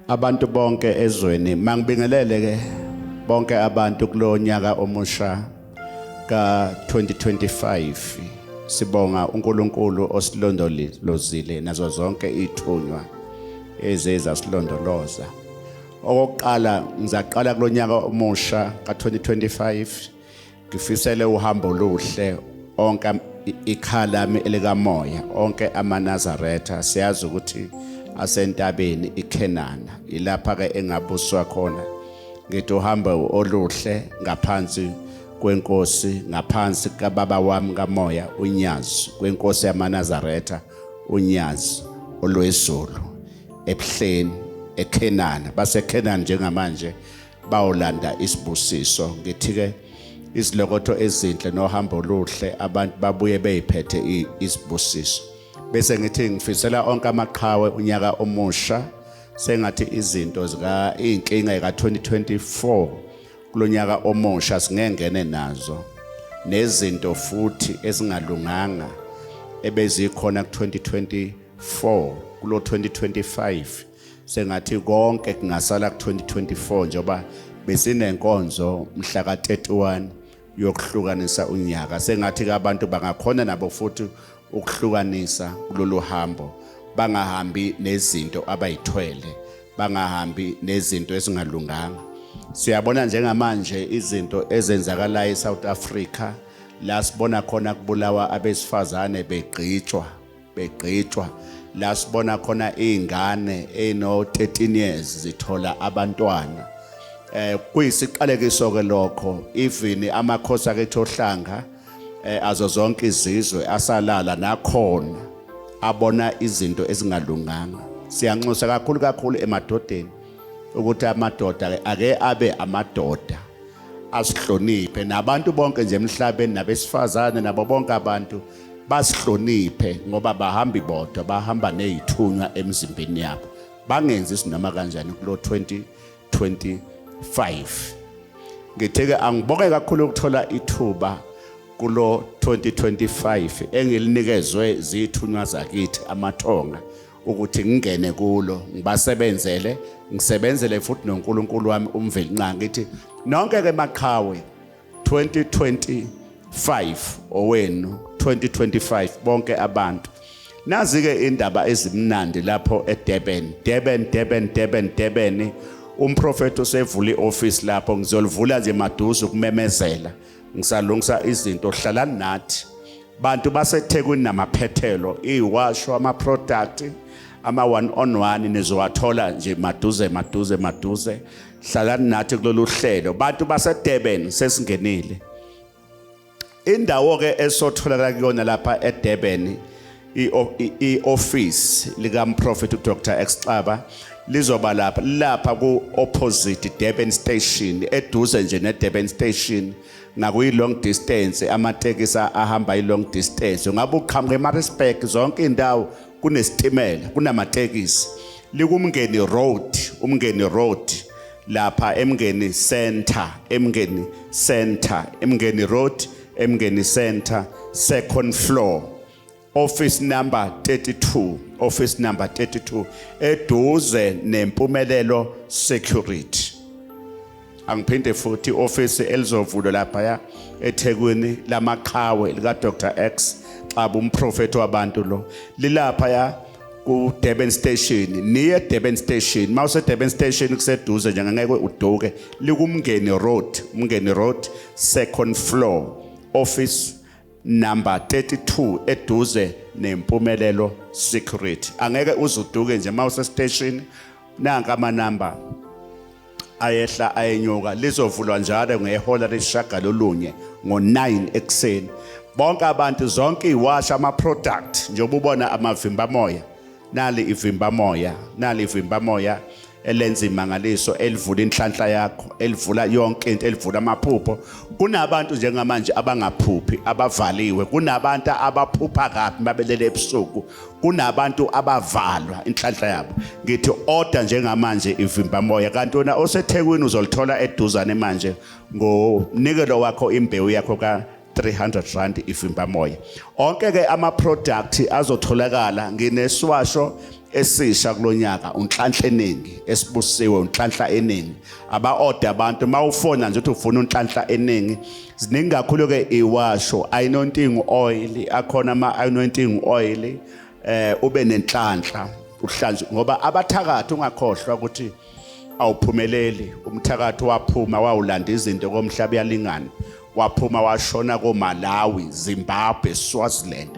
Abantu bonke ezweni, mangibingelele ke bonke abantu kulonyaka omusha ka 2025. Sibonga uNkulunkulu osilondolozile nazo zonke ithunywa ezezasilondoloza. Okokuqala, ngizaqala kulonyaka omusha ka 2025, ngifisele uhambo oluhle onke ikhaya lami elikamoya, onke amaNazaretha. Siyazi ukuthi asentabeni iKhenana, ilapha ke engabuswa khona. Ngithi uhambo oluhle ngaphansi kwenkosi, ngaphansi kababa wami kamoya uNyazi, kwenkosi yamaNazaretha uNyazi olwezulu ebuhleni eKhenana. BaseKhenana njengamanje bawolanda isibusiso. Ngithi-ke izilokotho ezinhle nohambo oluhle, abantu babuye beyiphethe isibusiso. Bese ngithi ngifisela onke amaqhawe unyaka omusha, sengathi izinto zika iy'nkinga ka-2024 kulonyaka omusha singengene nazo, nezinto futhi ezingalunganga ebezikhona ku-2024 kulo 2025, sengathi konke kungasala ku-2024, njengoba besinenkonzo mhla ka-31 yokuhlukanisa unyaka. Sengathi-ke abantu bangakhona nabo futhi ukuhlukanisa kulolu hambo, bangahambi nezinto abayithwele, bangahambi nezinto ezingalunganga. Siyabona njengamanje izinto ezenzakalayo eSouth Africa, la sibona khona kubulawa abesifazane, begqitshwa, begqitshwa, la sibona khona izingane eno 13 years zithola abantwana. Kuyisiqalekiso ke lokho. Even amakhosi akethu ohlanga, azo zonke izizwe, asalala nakhona abona izinto ezingalunganga. Siyanxusa kakhulu kakhulu emadodeni ukuthi amadoda ake abe amadoda, asihloniphe, nabantu bonke nje emhlabeni, nabesifazane, nabo bonke abantu basihloniphe, ngoba bahambi bodwa, bahamba nezithunywa emzimbeni yabo. Bangenzi isinoma kanjani kulo 2025. Ngitheke angibonge kakhulu ukuthola ithuba kulo 2025 engilinikezwe zithunywa zakithi amathonga ukuthi ngingene kulo, ngibasebenzele, ngisebenzele futhi noNkulunkulu wami uMvelinqangi. Ngithi nonke ke maqhawe, 2025 owenu, 2025 bonke abantu. Nazi ke indaba ezimnandi lapho eDurban, Durban, Durban, Durban, Durban. Umprofeti usevula ioffice lapho, ngizolivula nje maduze ukumemezela, ngisalungisa izinto. Hlalani nathi bantu baseThekwini namaphethelo, iwasho, ama product, ama one on one nizowathola nje maduze, maduze, maduze. Hlalani nathi kulolu hlelo, bantu baseDurban. Sesingenile indawo ke esotholakala kuyona lapha eDurban. I-office lika-Prophet uDr X Xaba lizoba lapha ku opposite Durban Station, eduze nje ne-Durban Station, ngakuyi long distance, amatekisi ahamba i long distance. Ungabe uqhamuka eMaritzburg, zonke indawo kunesitimela, kunamatekisi. LikuMngeni Road, uMngeni Road lapha eMngeni Center, eMngeni Center, eMngeni Road, eMngeni Center, second floor, office number 32, office number 32, eduze neMpumelelo Security. Angiphinde futhi, office elizovulwa lapha eThekwini lamaqhawe lika Dr X Xaba, umprofeti wabantu lo, lilapha ya ku Durban Station, near Durban Station. Mawuse Durban Station kuseduze nje, ngeke uduke. LikuMngeni Road, uMngeni Road, second floor, office number 32, eduze neMpumelelo Security. Angeke uzuduke nje mawuse station. Nanka ama number ayehla ayenyuka. Lizovulwa njalo ngehola lesishagalolunye, ngo-9 ekuseni. Bonke abantu, zonke iwasha, ama-product, njengoba ubona amavimbamoya, nali ivimbamoya, nali ivimbamoya elenza imangaliso, elivula inhlanhla yakho, elivula yonke into, elivula amaphupho. Kunabantu njengamanje abangaphuphi, abavaliwe. Kunabantu abaphupha kabi babelele ebusuku. Kunabantu abavalwa inhlanhla yabo. Ngithi order njengamanje ivimbamoya. Kanti wena oseThekwini uzolithola eduzane manje ngomnikelo wakho, imbewu yakho ka R300 ivimbamoya. Onke ke ama product azotholakala. Ngineswasho Esisha kulonyaka unhlanhla eningi esibusiwe, unhlanhla eningi. Aba-order abantu, mawufona nje uthi ufuna unhlanhla eningi. Ziningi kakhulu ke iwasho, anointing oil, akhona ama anointing oil, ube nenhlanhla uhlanzwe, ngoba abathakathi, ungakhohlwa ukuthi awuphumeleli. Umthakathi waphuma wawulanda izinto komhlaba uyalingana, waphuma washona koMalawi, Zimbabwe, Swaziland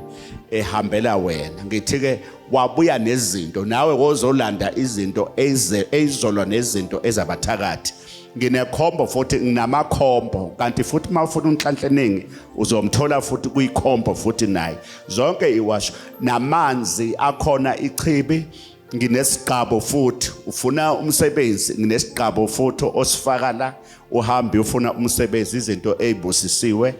ehambela wena. Ngithi ke wabuya nezinto, nawe kozolanda izinto ezizolwa nezinto ezabathakathi. Nginekhombo futhi, nginamakhombo, kanti futhi uma ufuna unhlanhla eningi uzomthola futhi kuyikhombo futhi naye. Zonke iwasho namanzi akhona, ichibi, nginesiqabo futhi. Ufuna umsebenzi, nginesiqabo futhi osifaka la uhambe ufuna umsebenzi. Izinto ezibusisiwe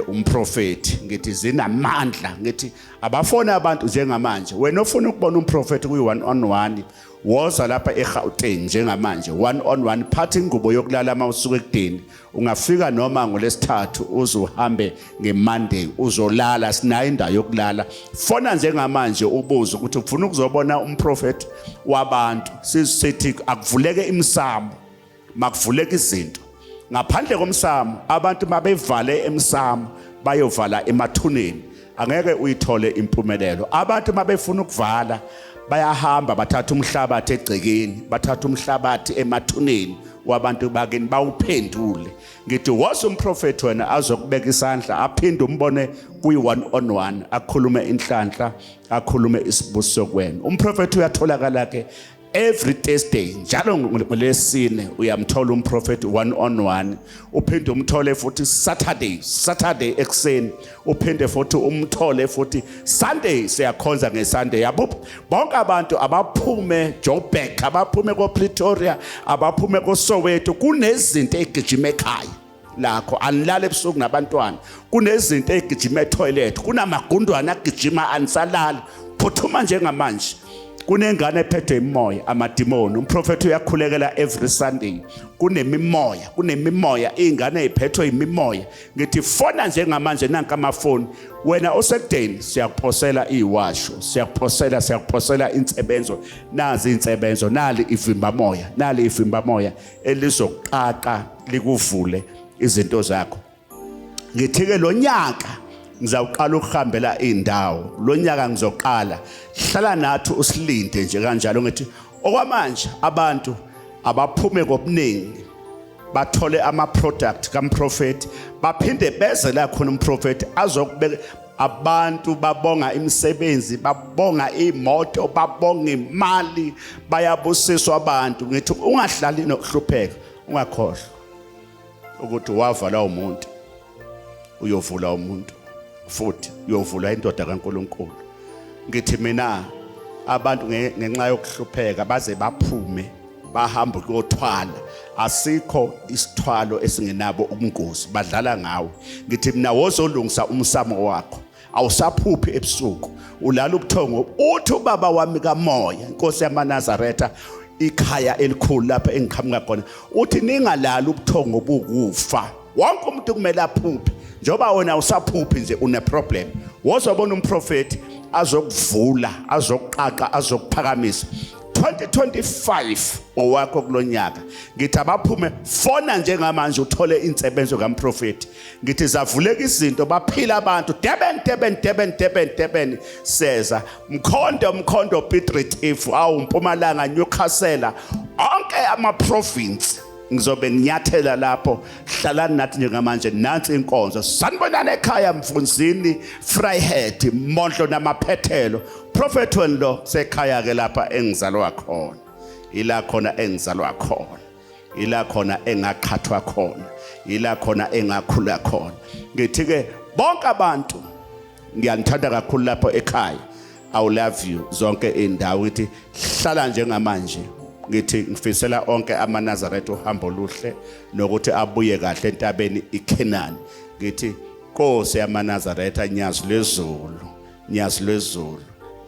umprofeti, ngithi zinamandla. Ngithi abafona abantu njengamanje. Wena ofuna ukubona umprofeti kuyi one on one, woza lapha eGauteng njengamanje, one on one. Phatha ingubo yokulala mawusuka ekudeni. Ungafika noma ngolesithathu, uze uhambe ngeMonday, uzolala, sinayo indawo yokulala. Fona njengamanje ubuze ukuthi ufuna ukuzobona umprofeti wabantu. Sithi akuvuleke imsamo, makuvuleke izinto ngaphandle komsamo. Abantu mabevale emsamo, bayovala emathuneni, angeke uyithole impumelelo. Abantu mabefuna ukuvala, bayahamba bathatha umhlabathi egcekeni, bathatha umhlabathi emathuneni wabantu bakini, bawuphendule. Ngithi wose umprofeti wena azokubeka isandla, aphinde umbone kuyi one on one, akhulume inhlanhla, akhulume isibusiso kwena. Umprofeti uyatholakala ke every Thursday, njalo ngolesine uyamthola umprofeti one on one. Uphinde umthole futhi Saturday, Saturday ekuseni, uphinde futhi umthole futhi Sunday, siyakhonza ngeSunday. Yabo bonke abantu abaphume Joburg, abaphume ko Pretoria, abaphume ko Soweto, kunezinto ezigijima ekhaya lakho, anilala ebusuku nabantwana, kunezinto ezigijima etoilet, kunamagundwane agijima, anisalali. Phuthuma njengamanje, kunengane ephethwe imoya, amadimoni. Umprofethi uyakhulekela every Sunday. Kunemimoya, kunemimoya, izingane eziphethwe imimoya. Ngithi fona njengamanje, nanka amafoni. Wena osekudeni, siyakuphosela iwasho, siyakuphosela, siyakuphosela insebenzo. Nazi insebenzo, nali ivimba moya, nali ivimba moya elizoqaqa likuvule izinto zakho. Ngithi ke lo nyaka ngizawuqala ukuhambela indawo, lo nyaka ngizoqala. Hlala nathi usilinde nje kanjalo. Ngithi okwamanje abantu abaphume ngobuningi, bathole ama product kamprofeti, baphinde beze la khona umprofeti azokubeka. Abantu babonga imisebenzi, babonga imoto, babonga imali, bayabusiswa abantu. Ngithi ungahlali nokuhlupheka, ungakhohlwa ukuthi wavala umuntu, uyovula umuntu futhi, uyovula indoda kaNkuluNkulu. Ngithi mina abantu ngenxa yokuhlupheka baze baphume bahamba ukuyothwala. Asikho isithwalo esingenabo ubungozi, badlala ngawe. Ngithi mina wozolungisa umsamo wakho, awusaphuphi ebusuku, ulala ubuthongo. Uthi ubaba wami kamoya, inkosi yamaNazaretha, ikhaya elikhulu lapha engiqhamuka khona, uthi ningalali ubuthongo bukufa. Wonke umuntu kumele aphuphe. Njengoba wena usaphuphi nje, une problem. Wozobona umprofeti azokuvula, azokuqaqa, azokuphakamisa. 2025 owakho kulonyaka. Ngithi abaphume, fona njengamanje uthole insebenzo kamprofeti. Ngithi zavuleka izinto, baphila abantu. Durban, Durban, Durban, Durban, Durban, seza Mkhondo, Mkhondo, Piet Retief, awu Mpumalanga, Newcastle, onke ama province ngizobe nginyathela lapho. Hlalani nathi njengamanje, nansi inkonzo. Sanibonani ekhaya, Mfunzini, Vryheid, Mondlo namaphethelo. Prophet wenu lo sekhaya ke lapha engizalwa khona, ila khona engizalwa khona, ila khona engaqhathwa khona, ila khona engakhula khona. Ngithi ke bonke abantu ngiyanithanda kakhulu lapho ekhaya. I love you zonke indawo. Ngithi hlala njengamanje, ngithi ngifisela onke amaNazaretha uhambo oluhle nokuthi abuye kahle entabeni iKenani. Ngithi Nkosi yamaNazaretha, nyazi lwezulu, nyazi lwezulu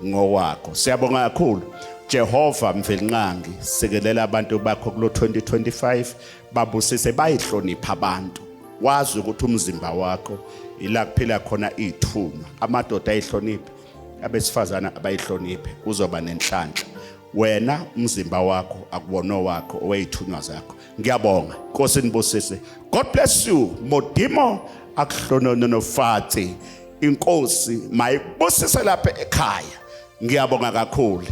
ngowakho. Siyabonga kakhulu Jehova Mvelinqangi, sikelela abantu bakho kulo 2025, babusise, bayihlonipha abantu. Wazi ukuthi umzimba wakho ila kuphila khona ithunywa, amadoda ayihloniphe. Abesifazana abayihloniphe, kuzoba nenhlanhla. Wena umzimba wakho akuwona wakho, oweyithunywa zakho. Ngiyabonga. Nkosi nibusise. God bless you. Modimo akuhlononofatsi. Inkosi mayibusise lapha ekhaya. Ngiyabonga kakhulu.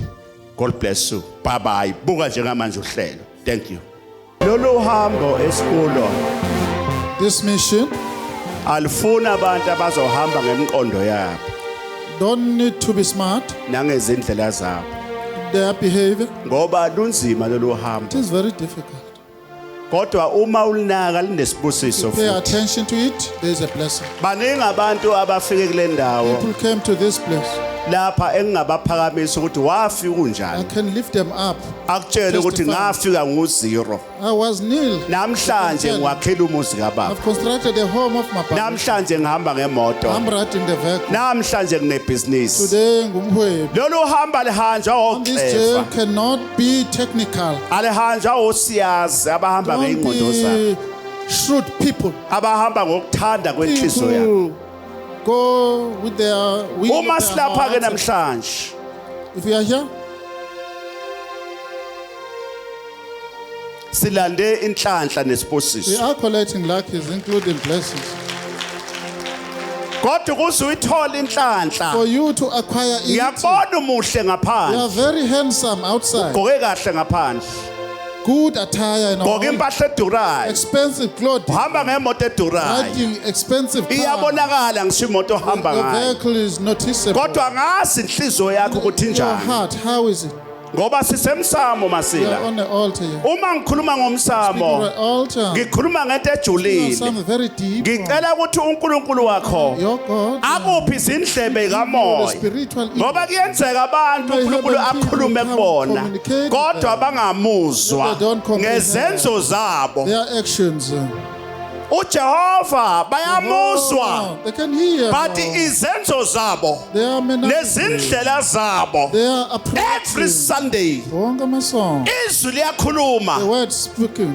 God bless you. Bye bye. Buka njengamanje uhlelo. Thank you. Lolu hambo esikulo, This mission alifuna abantu abazohamba ngemiqondo yabo don't need to be smart, nangezindlela zabo, their behavior. Ngoba lunzima lolu hambo. It is very difficult. Kodwa uma ulinaka linesibusiso Pay futhi. Attention to it, there is a blessing. Baningi abantu abafike kule ndawo People came to this place. Lapha engingabaphakamisa ukuthi wafika I unjani, can lift them up. akutshele ukuthi Testify. ngafika ngu-zero, I was nil. Namhlanje ngiwakhela umuzi kababa. I've constructed the home of my father. Namhlanje ngihamba ngemoto. I'm riding the vehicle. Namhlanje nginebhizinisi. Today, ngumhwebi. Lolu hamba lihanjwa On this journey oxeva, cannot be technical. alihanjwa osiyazi abahamba Don't ngey'ngqondo zabo, be shrewd people. Abahamba ngokuthanda kwenhliziyo yabo. People go with their will Uma of their silapha ke hearts. Namhlanje, If you are here, silande inhlanhla we nesibusiso. Are collecting luckies, including blessings. Kodwa ukuze uyithole inhlanhla, For you to acquire it, you ngiyakubona umuhle ngaphandle, are very handsome outside. Ugqoke kahle ngaphandle, Good attire and gqoke all. impahla edurayo, Expensive clothing. Uhamba ngemoto edurayo, Riding expensive car. Iyabonakala ngisho imoto ohamba The ngayo, vehicle is noticeable. Kodwa ngazi inhliziyo yakho ukuthi Your injani, heart, how is it? Ngoba sisemsamo We are masila. on the altar here. Uma ngikhuluma Speaking ngomsamo, of the altar, ngikhuluma ngento ejulile. Something very deep. Ngicela ukuthi uNkulunkulu wakho Your God, akuphi izindlebe the kamoya, spiritual ngoba kuyenzeka abantu uNkulunkulu akhulume kubona kodwa bangamuzwa ngezenzo zabo. Their actions. uJehova bayamuzwa, Oh, they can hear. But izenzo zabo They are nezindlela zabo, They are every approaching. Sunday Wonke amasongo. Izwi liyakhuluma. The word speaking.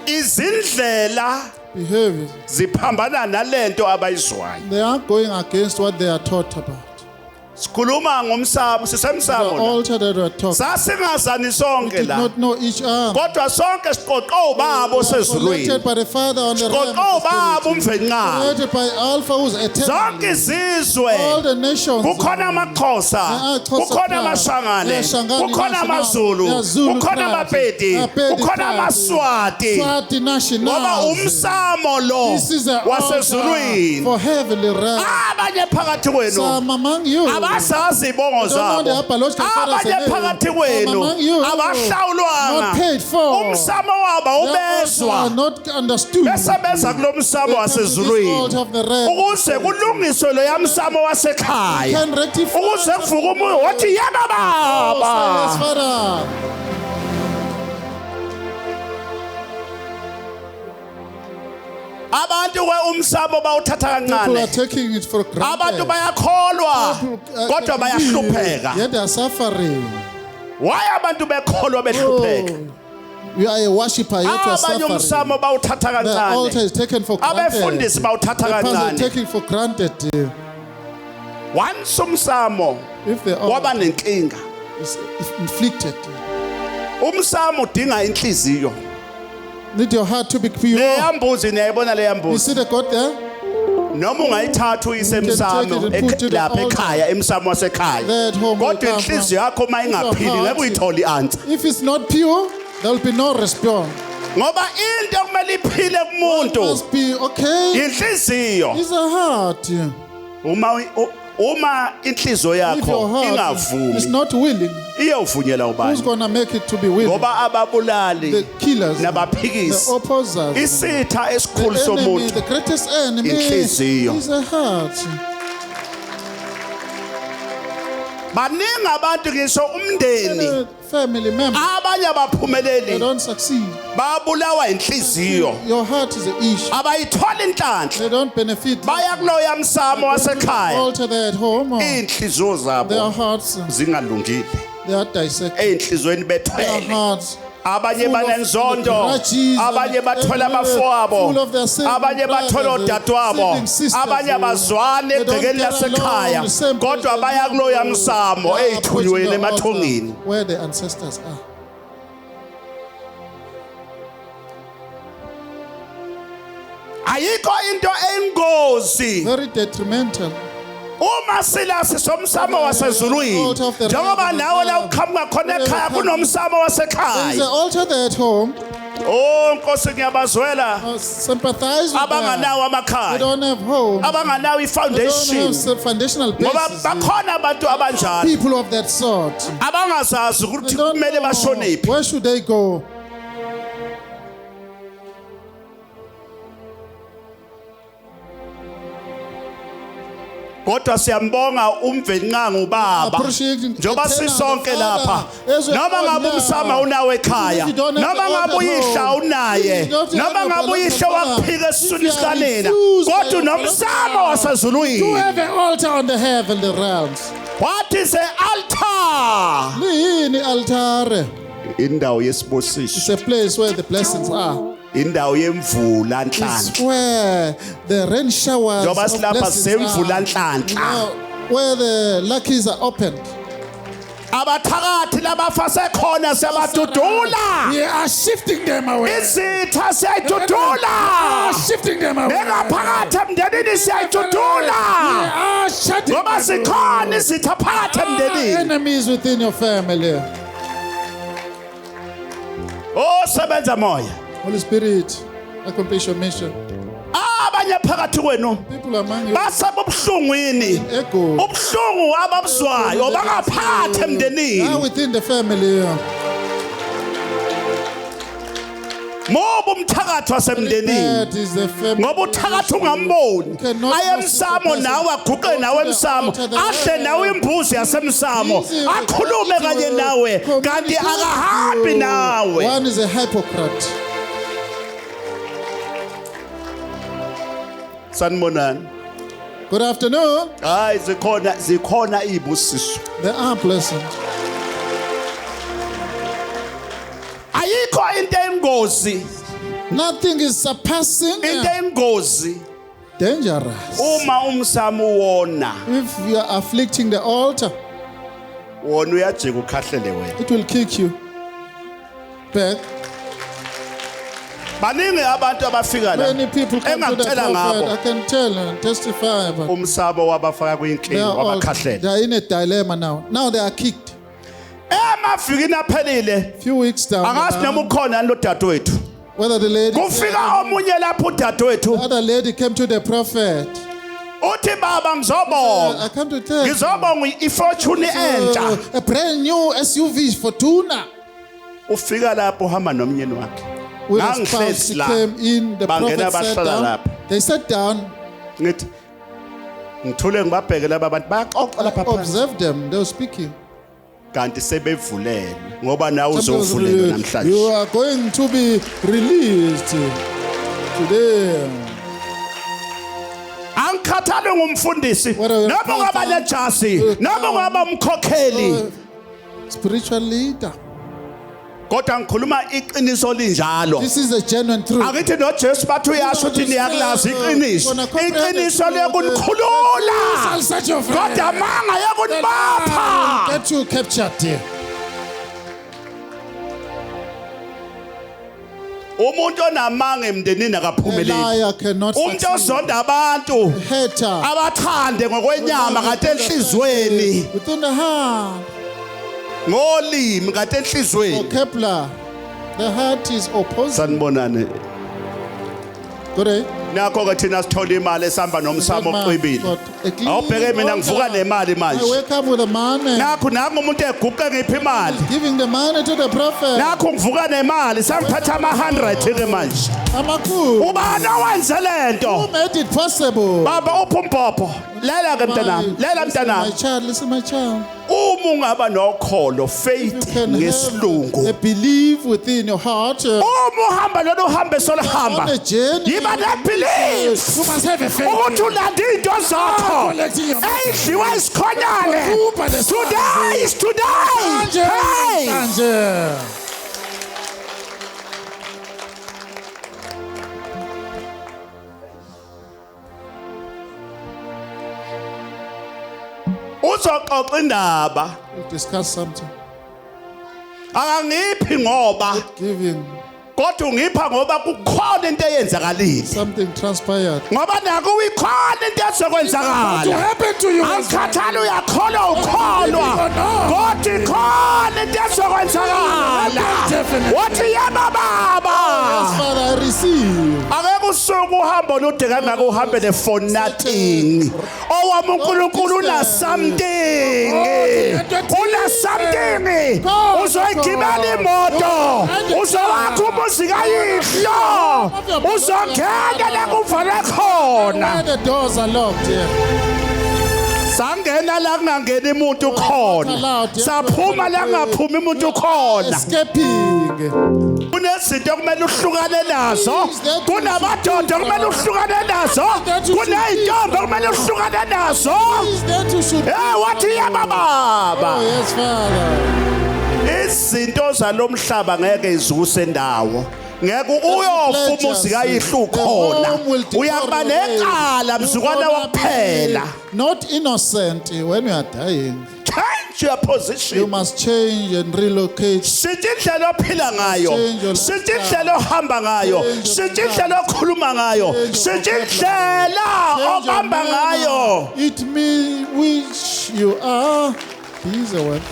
Izindlela Behavior. Ziphambana nalento abayizwayo. They are going against what they are taught about. Sikhuluma ngomsamo, The sisemsamo la. Altar that were taught. Sasingazani sonke Did la, not know each other. Kodwa sonke siqoqo ubaba osezulwini. Collected by the Father on the realm Siqoqo of ubaba the Spirit. uMvelinqangi. Collected by Alpha who's eternal. Zonke izizwe, All the nations. Kukhona amaXhosa, There are Xhosa kukhona tribes. amaShangane, There are Shangani kukhona national. amaZulu, There are Zulu kukhona tribes. amaPedi, There are Pedi kukhona tribes. amaSwati, Swati nationals. Ngoba umsamo lo This is the altar wasezulwini. for heavenly realm. Abanye phakathi kwenu Some among you abasazi ibongo don't know zabo. their biological fathers Abanye and phakathi some kwenu among you abahlawulwanga. Not paid for. Umsamo wabo Their altar ubezwa are not understood. Bese beza kulo msamo They come to this wasezulwini altar of the realm. Ukuze kulungiswe loya msamo wasekhaya, Can rectify. Ukuze kuvuke umuntu wathi yebo Oh, say yes, baba. Father. Abantu ke umsamo bawuthatha People are kancane. Taking it for granted. Abantu bayakholwa People, kodwa can bayahlupheka. believe, yet they are suffering. Why abantu bekholwa behlupheka? Oh, you are a worshipper, yet you are Abanye suffering. umsamo bawuthatha The altar kancane. is taken for granted. Abefundisi bawuthatha The pastor kancane. taking for granted. Once umsamo If the waba altar nenkinga, is inflicted, umsamo udinga inhliziyo. Need your heart to be pure. Leya mbuzi niyayibona leya You mbuzi, see the God there? Noma ungayithatha uyise You can emsamo take it and put it lapha altar. ekhaya emsamo wasekhaya, There at home kodwa will come inhliziyo yakho uma If your ingaphili heart- ngeke uyithole i-answer, If it's not pure, there will be no response. Ngoba into okumele iphile kumuntu Must be okay. inhliziyo. It's a heart. Uma uma inhliziyo If your yakho heart is ingavumi, not willing, iyovunyelwa who's ubani? gonna make it to be willing? Ngoba ababulali The killers, the nabaphikisi, opposers, isitha esikhulu the enemy, somuntu the greatest enemy inhliziyo. Is a heart. Baningi abantu ngisho umndeni, Family member, abanye they abaphumeleli, don't succeed. Babulawa inhliziyo. Your heart is the issue. Abayitholi inhlanhla. They don't benefit. Baya kuloya msamo wasekhaya, Altar there at home, or iy'nhliziyo their zabo hearts, zingalungile. They are dissected. Ey'nhliziyweni Their bethwele. Hearts Abanye Full of banenzondo, grudges abanye and bathwele everywhere, abafowabo, full of their sibling abanye bathwele brothers, odadewabo, sibling sisters. Abanye abazwani They don't egcekeni get lasekhaya, along, the same kodwa person. baya kuloya msamo They are ey'thunyiweni approaching the altar emathongeni. where the ancestors are. Ayikho into eyingozi Very detrimental. uma sila sisomsamo wasezulwini, Altar of the njengoba realm. nawe la uqhamuka khona ekhaya kunomsamo There is an wasekhaya. altar there at home. Oh Nkosi, ngiyabazwela Sympathize with them. abanganawo They amakhaya, don't have home. abanganawo They don't i-foundation, have some foundational ngoba basis. bakhona abantu abanjalo People of that sort. abangazazi They ukuthi don't kumele know bashonephi. where should they go? Kodwa siyambonga uMvelinqangi ubaba, Appreciating njengoba eternal sisonke Father, lapha, as we are noma all ngabe now. umsamo unawo ekhaya, If you don't have noma the ngabe altar uyihla home, unaye, if you don't have noma the ngabe uyihla father, wakuphika if esiswini you are sikanina, refused by kodwa your unomsamo father, wasezulwini. you have an altar on the heavenly realms. What is the altar? Liyini altare? Indawo yesibusiso. It's a place where the blessings are. Indawo yemvula It's nhlanhla. where the rain showers Njengoba of silapha blessings semvula are. nhlanhla. Now, where the luckies are opened. Abathakathi labafa sekhona siyabadudula. We are shifting them away. Izitha We siyayidudula. are shifting them away. Nengaphakathi emndenini We siyayidudula. are shutting Ngoba them zikhona izitha phakathi emndenini. Enemies within your family. Oh sebenza moya. Holy Spirit, accomplish your mission. Abanye phakathi kwenu People among you, basebuhlungwini. ego. Ubuhlungu ababuzwayo bangaphakathi Now emndenini. within the family, Ngoba umthakathi wasemndenini. that is the family. Ngoba uthakathi ungamboni, Cannot aye emsamo nawe, aguqe nawe emsamo, adle nawe imbuzi yasemsamo, akhulume kanye nawe, kanti akahambi nawe. One is a hypocrite. Sanibonani. Good afternoon. Hayi, zikhona izibusiso. There are blessings. Ayikho into engozi, Nothing is surpassing into engozi dangerous. uma umsamo wona, If you are afflicting the altar, wona uyajika ukhahlele wena. it will kick you back. Baningi abantu abafika la Many people come to the engakutshela prophet. ngabo, I can tell and testify, but umsamo wabafaka they kwinkinga, are all, wabakhahlela. they are in a dilemma now. Now they are kicked. Emavikini aphelile, Few weeks down the angazi noma line, ukhona lo dadewethu, whether the lady, kufika omunye lapho udadewethu the other lady came to the prophet. uthi, baba ngizobonga, I come to tell you, ngizobonga ifortune entsha. a brand new SUV Fortuna. Ufika lapho uhamba nomnyeni wakhe. With a spouse, Ngangihlezi she la. came in. The Bangena prophet sat bahlala down. lapha. They sat down. Ngithi ngithule ngibabheke laba bantu bayaxoxa lapha phansi, Observe them. They were speaking. Kanti sebevulelwe, ngoba nawe Sometimes uzovulelwa you namhlanje. are going to be released today. Angikhathali ngumfundisi, Whether you're noma ungaba pastor, nejasi, noma ungaba umkhokheli, Spiritual leader. Kodwa ngikhuluma iqiniso linjalo. This is a genuine truth. Akithi noJesu bathi uyasho ukuthi niyakulazi iqiniso, iqiniso liyakunikhulula, Shall set you free. Kodwa amanga yakunibopha. Get you captured there. Umuntu onamanga emndenini A akaphumeleli. liar cannot Umuntu succeed. ozonda abantu, Hater. abathande ngokwenyama kade enhlizweni, Within the heart. Ngolimi kade enhlizweni. Kepler. The heart is opposed. Sanibonani. Good day. Nakho ke thina sithola imali esihamba nomsamo oqwebile. Awubheke mina ngivuka nemali I manje. wake up with the money. Nakho nangu umuntu eguqe ngiphi imali. Giving the money to the prophet. Nakho ngivuka nemali sangiphatha ama-100 ke manje. Amakhulu. Ubani owenze lento? Who made it possible? Baba uphi umbhobho? Lela ke mntanami, lela Listen, my mntanami. child, listen, my child. Uma ungaba nokholo, You faith can have ngesilungu. a belief within your heart. Uma uhamba lolu hambe On soluhamba. a journey. Yiba ne-belief You must have a faith. ukuthi ulanda iy'nto zakho Collecting your money. eyidliwa isikhonyane. Uba the Today is today. Manje, Hey! manje. Sozoxoxa indaba. We'll discuss something. Akangiphi ngoba Giving kodwa ungipha ngoba kukhona into eyenzakalile. Something transpired. Ngoba naku ikhona into To ezokwenzakala. happen to you as well. Angikhathali uyakholwa ukholwa. Kodwa ikhona into ezokwenzakala. Wathi yebo baba. Yes, Father, I receive. Akeke usuke uhambo olude kangaka uhambele for nothing. Owami uNkulunkulu una something. Una something. Uzoyigibela imoto. Uzowakha umuzi kayihlo. Uzongena la kuvalwe khona. Where the doors are locked, yeah. Sangena la kungangeni umuntu khona. Saphuma la kungaphumi umuntu khona. Escaping. Kunezinto okumele uhlukane nazo, kunamadoda okumele uhlukane nazo, kuney'ntombi okumele uhlukane nazo. Is that you should. Hey, wathi yaba baba. Oh, yes, Father. Izinto zalomhlaba ngeke izuse ndawo, ngeke uyofa umuzi kayihlo ukhona, uyakuba necala mzukwana wokuphela. Not innocent when you are dying. Change your You position. Must change and relocate. Shintsha indlela ophila ngayo, shintsha indlela ohamba ngayo, shintsha indlela okhuluma ngayo, shintsha indlela Change your obamba manner. Ngayo. It means which you are. These are what.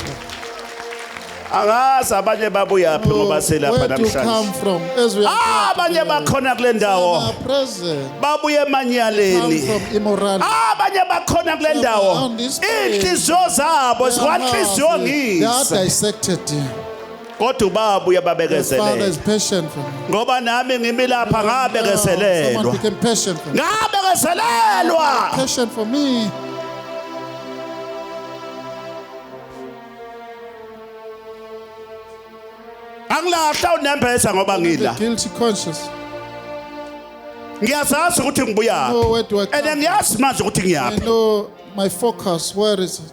Angazi abanye babuyaphi ngoba selapha Where to namhlanje. Come from? As we are Abanye bakhona kule ndawo are present. babuye Come emanyaleni. from immorality. Abanye bakhona kule ndawo iy'nhliziyo zabo zikwanhliziyo They are ngise dissected. kodwa ubaba The Father uyababekezelela is patient for me. Ngoba nami ngimi lapha Someone ngabekezelelwa became patient for me. Ngabekezelelwa. Patient for me. Angilahla unembeza ngoba The ngila guilty conscience. Ngiyazazi ukuthi ngibuyaphi Oh, where do I and come from? Ngiyazi manje ukuthi I ngiyaphi. Know my focus. Where is it?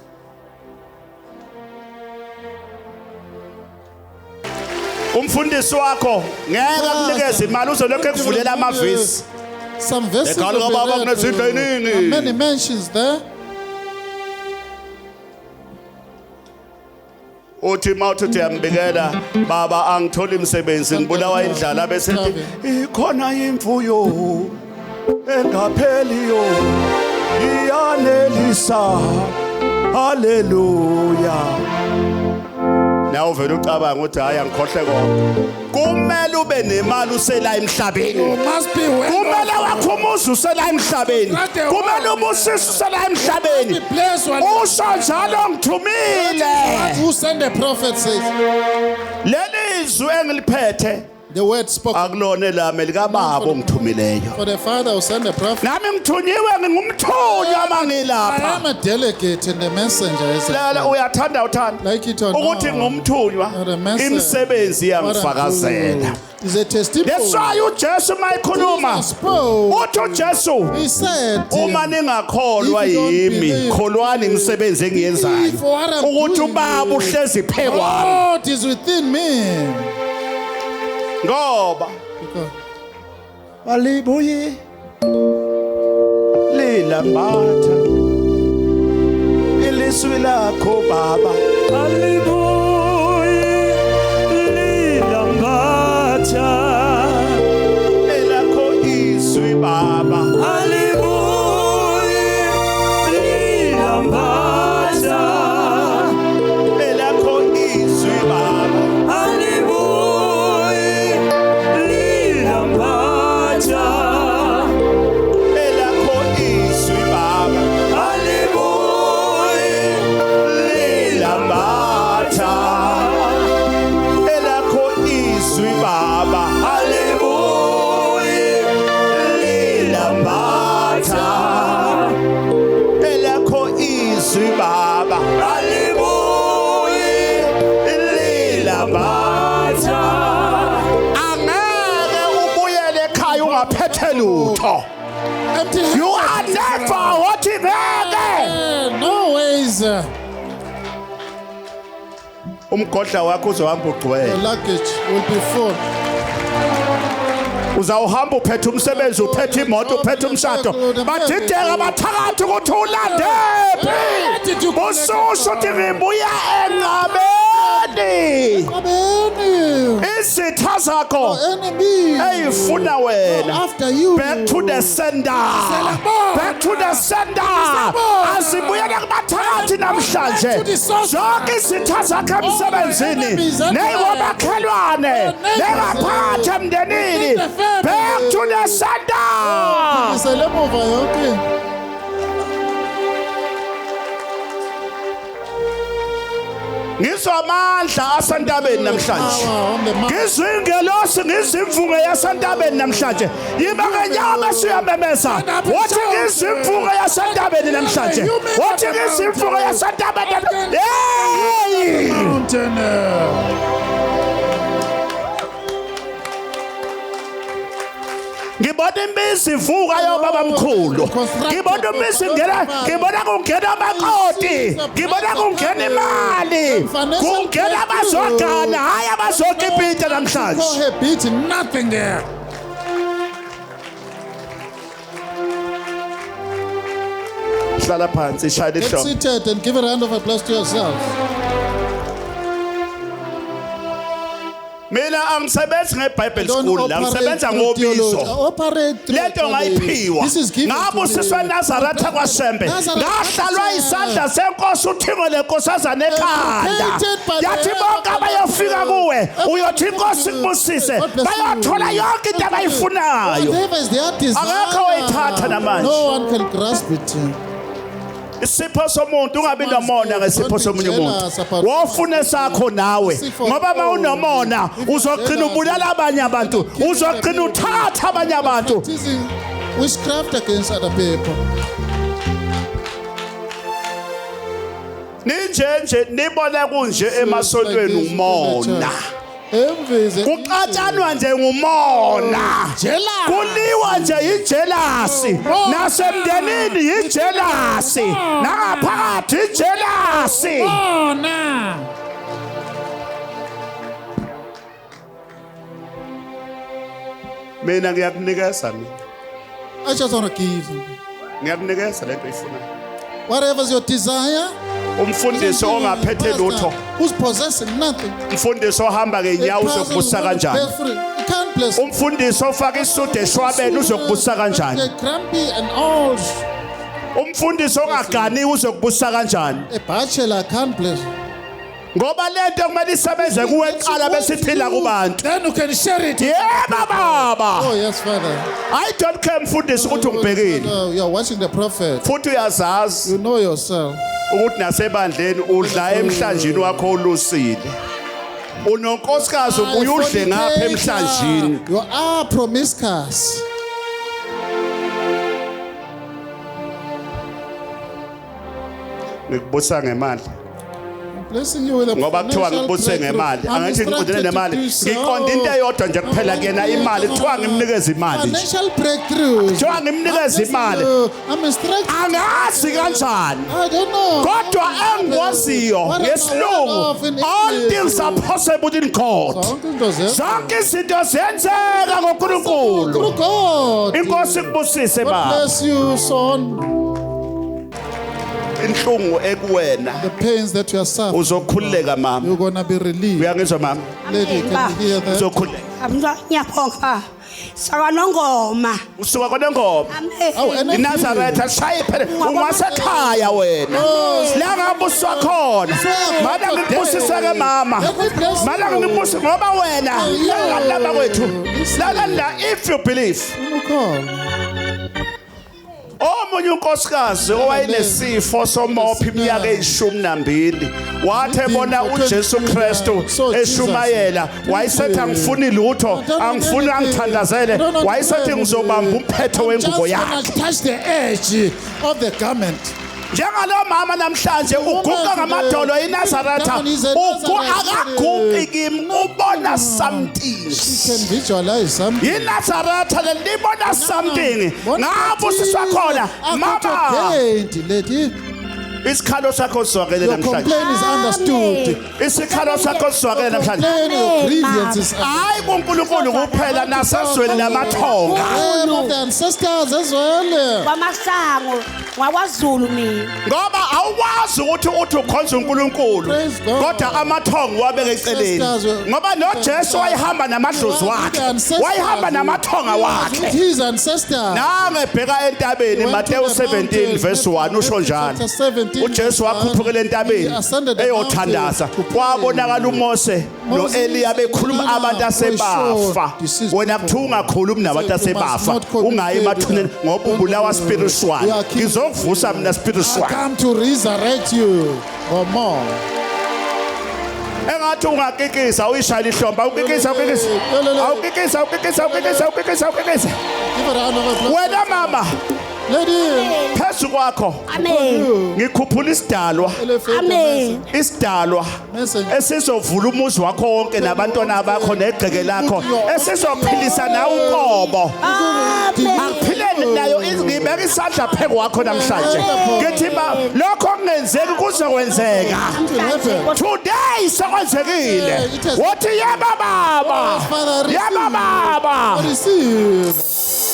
Umfundisi wakho ngeke akunikeze imali uzolokhu ekuvulela amavesi. Some verses Ekhaya will be kababa read. kunezindlu eziningi. There are many mentions there. Uthi mawuthi uthi uyambikela baba angitholi imisebenzi ngibulawa indlala bese ethi ikhona imfuyo engapheliyo iyanelisa haleluya nawe uvela ucabanga ukuthi hayi angikhohle konke kumele ube nemali usela emhlabeni. You must be well. Kumele wakho umuzi usela emhlabeni kumele ubusise usela emhlabeni. Be blessed one. Usho njalo ngithumile. Who sent the prophet says Leli zwi engiliphethe the word spoken akulona elami likababa ongithumileyo. For the Father who sent the prophet. Nami ngithunyiwe ngingumthunywa I mangilapha. am a delegate and a messenger. As I Lala uyathanda uthanda like it or ukuthi not. ngumthunywa Not a messenger. imisebenzi What I'm iyangifakazela. doing is a testimony. That's why uJesu mayikhuluma Jesus spoke. uthi uJesu He said, uma ningakholwa If you don't yimi believe, kholwani imisebenzi engiyenzayo believe what I'm ukuthi doing. ubaba uhlezi phe kwami God is within me. Ngoba Because alibuye lilambatha ilizwi lakho baba. Alibuyi lilambatha. Elakho izwi baba. Alibuyi lilambatha. Elakho izwi baba. Alibuyi lilambatha. Elakho izwi baba. Alibuyi lilambatha elakho izwi baba. Alibuyi lilambatha. Elakho izwi baba. Alibuyi lilambatha. Angeke ubuyele ekhaya ungaphethe lutho. Empty You are never what ngeke No ways. Umgodla wakho uzohamba Your ugcwele. Luggage will be full. Uzawuhamba uphethe umsebenzi, uphethe imoto, uphethe umshado, badideka abathakathi ukuthi ulandephi. Ususho ukuthi ngibuya enqabeni. Amen. Izitha zakho Enemy. eyifuna wena, After you. back to the sender, back to the sender. Azibuyele kubathakathi namhlanje zonke izitha zakho emsebenzini, neyikomakhelwane, nengaphakathi emndenini, back to the sender. Phindisele emuva yonke. Ngizwa amandla asentabeni namhlanje. Power on the mountain. Ngizwa ingelosi, ngizwa imvunge yasentabeni namhlanje. Yiba ngenyama esiyamemeza wathi ngizwa imvunge yasentabeni namhlanje, wathi ngizwa imvunge yasentabeni. Hey! Mountain. Ngibona imizi ivuka yobaba mkhulu, ngibona imizi ingena, ngibona kungena amakoti, ngibona kungena imali, kungena abazogana, hayi abazokipita namhlanje. Prohibit Nothing there. Hlala phansi, ishayela Get ihlombe. seated and give a round of applause to yourself. Mina angisebenzi ngeBible Don't school la, operate ngisebenza through theology. ngobizo. Operate through Lento theology. ngayiphiwa. This is given Ngabe to me. usiswe Nazaretha kwaShembe, Nazareth ngahlalwa isandla senkosi uThingo lenkosazana ekhanda, Educated by the yathi hand bonke of the abayofika Lord. kuwe uyothi inkosi ikubusise, God bless you. bayothola yonke into abayifunayo. Whatever is their desire. Akekho oyithatha namanje. No one can grasp it. Isipho somuntu, ungabi nomona ngesipho somunye umuntu, wofuna sakho nawe, ngoba uma unomona uzogcina ubulala abanye abantu, uzogcina uthatha abanye abantu. Practicing witchcraft against other people. Ninje nje nibona kunje emasontweni umona. Envy is a Kuxatshanwa nje ngumona. Jealous. Kuliwa nje yijelasi, nasemndenini yijelasi, nangaphakathi yijelasi. Bona. Mina ngiyakunikeza, mina I just want to give. ngiyakunikeza lento oyifunayo. Whatever's your desire. Umfundisi ongaphethe lutho, Who's possessing nothing. umfundisi ohamba ngenyawo A person uzokubusa who kanjani? barefoot, He can't bless. Umfundisi ofaka isudu eshwabeni uzokubusa kanjani? The grumpy and old. Umfundisi ongaganiwe uzokubusa kanjani? A bachelor can't bless. Ngoba lento kumele isebenze kuwe kuqala bese iphila kubantu. Then you can share it. Yebo baba. Oh, yes, Father. I don't care mfundisi ukuthi ungibhekile. You are watching the prophet. Futhi uyazazi You know yourself. Ukuthi nasebandleni udla emhlanjini wakho olusile. Unonkosikazi ubuye udle ngapha emhlanjini. You are promiscuous. Ngikubusa ngemali. I'm blessing you with a Ngoba kuthiwa financial ngikubuse breakthrough. ngemali. I'm Angithi ngiqondene instructed to nemali. do so. Ngiqonda into eyodwa nje kuphela kuyena, imali. Kuthiwa ngimnikeze imali nje. Financial breakthroughs. Kuthiwa ngimnikeze I'm blessing imali. you. I'm instructed. Angazi kanjani. I don't know. Kodwa engikwaziyo What am I ngesilungu, of in all English? things are possible in God. Zonke izinto zenzeka. Zonke izinto ziyenzeka ngoNkulunkulu. Through God. Inkosi ikubusise God baba. bless you, son. Inhlungu ekuwena, The pains that you are suffering, uzokhululeka mama. you're gonna be relieved. Uyangizwa mama? Lady, can you hear that? Uzokhululeka. Amza ngiyabonga baba. Sakwanongoma. Usuka kwanengoma. Oh, Amen. and INazaretha shaye phela, ungasekhaya wena la ngabuswa khona. Mana ngikubusise ke mama, mana ngikubusise ngoba wena lalala kwethu lalala, if you believe. Ukhona. Omunye unkosikazi owayenesifo somophi iminyaka eyi-12 wathi ebona uJesu Kristu eshumayela, wayesethi angifuni lutho, angifuni angithandazele, wayesethi ngizobamba umphetho wengubo Just yakhe. gonna touch the edge of the garment. Njengalo mama namhlanje uguqa ngamadolo iNazaretha, akaguqi kimi, ubona something. She can visualize something. INazaretha lelibona something, ngabusiswa khona mama. Lady. Isikhalo sakho sizwakele Your namhlanje. complaint is understood. Isikhalo sakho sizwakele Your namhlanje. complaint, your grievance is Hayi kuNkulunkulu kuphela nasezweni lamathonga. Realm of the ancestors as well. Kwamasango ngakwaZulu mina. Ngoba awukwazi ukuthi uthi ukhonza uNkulunkulu Praise God. kodwa amathongo wabeke eceleni. Ancestors were- Ngoba noJesu wayehamba namadlozi wakhe. Wayehamba namathonga With wakhe. his ancestors. Nange ebheka entabeni He went to Matthew the 17 mountain, verse 1 usho njalo. Chapter 17, uJesu wakhuphukela entabeni He ascended the eyothandaza mountain to pray. kwabonakala uMose Moses noEliya bekhuluma and abantu Elijah asebafa were deceased wena kuthiwa ungakhulumi nabantu So you must asebafa not communicate ungayi with emathuneni them. ngoba ubulawa spiritual You are killed. ngizokuvusa mina I spiritual come to resurrect you or more. Engathi ungakikisa uyishayela ihlombe awukikisa awukikisa awukikisa awukikisa awukikisa awukikisa awukikisa. Give a round of applause. Wena mama Lady, phezu kwakho Amen. ngikhuphula isidalwa elevate the Amen. isidalwa messenger. esizovula umuzi wakho wonke nabantwana bakho negceke lakho esizophilisa nawe uqobo Amen. akuphileni nayo ngibeka isandla phezu kwakho namhlanje ngithi ba lokho kungenzeki kuzokwenzeka. Today sekwenzekile wothi yeba baba Father, receive. yeba baba. Receive.